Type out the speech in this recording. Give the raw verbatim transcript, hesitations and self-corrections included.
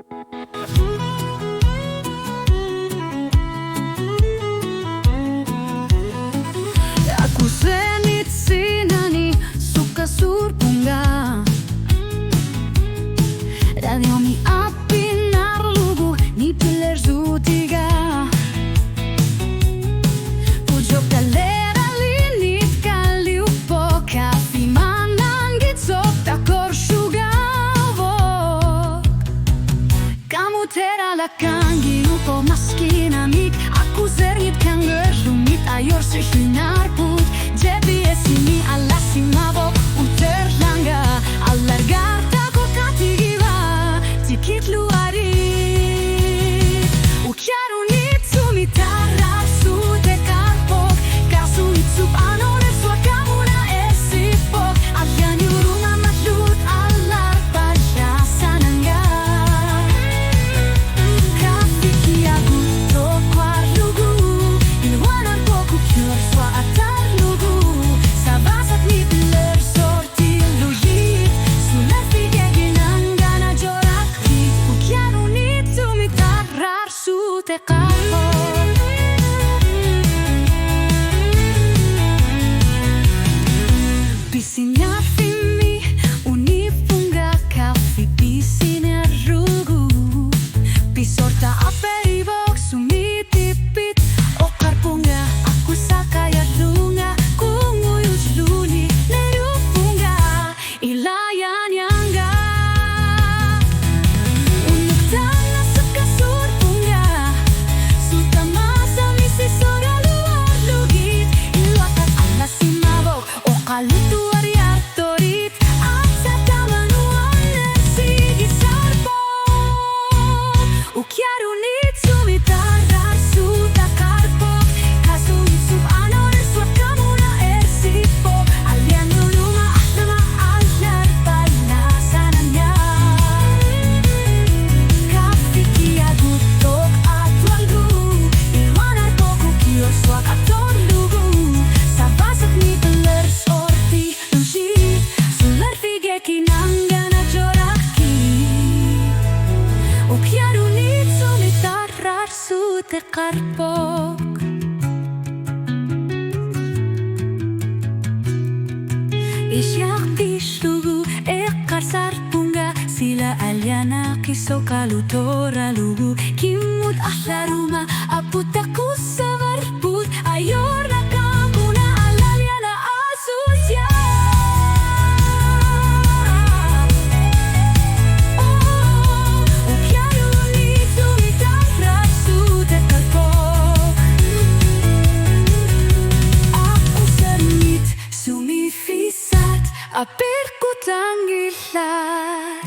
Akusernitsinnani sukkasurpunga. Radiomi apinarlugu ni pillersuutiga. Pujokta lera linit kaliupo kafi manangit sokta korsugavo. Kamutera lakangi upo maskinamik, akuserngit kangerlumit ayorsi hinarput, J P S-imi alasimavok, uterlanga, alargarta kokatigiva, tikitluari. Ukiarunit sumi tarrarsuteqarpoq, kasuitsup anonersuaq kamuna ersippoq, allianiuruma mallut alarpalla sananga. Kafikiagut toquarlugu, iluanarpoq ukiorsuaq atarlugu, savasat ni pillersortillugit, sulerfigekinangana joraqkit, ukiarunit sumi tarrar suteqarpoq. Pisinarfimmi unipunga kafi pisinarlugu. Pisorta aperivok sumi tipit oqarpunga, akusaqaiarlunga, kungujulluni nerupunga. Ilaianianga. Unuktana sukkasurpunga. Sutamasa misisoraluarlugit. Iluaqat alasimavok oqaluttuariartorit. Atsatamanuannersigisarpoq. Ukiarunit sumi tarrarsuteqarpoq, kasuitsup anonersuaq kamuna ersippoq, allianiuruma ahlama allarpalla sananga. Kafikiagut toqatualgu, iluanarpoq ukiorsuaq atorlugu, savasat ni pillersorti- lugit, sulerfigekinangana joraqkit, ukiarunit sumi tarrarsuteqarpoq. Isiaqtillugu eqqarsarpunga, sila allianaqis oqaluttuaralugu, kimmut allaruma aput takusavarput, ayornaqaaq una alaliana asusia. Ukiarunit sumi tarrarsuteqarpoq. Aquserngit sumi fisat aperkutangillat.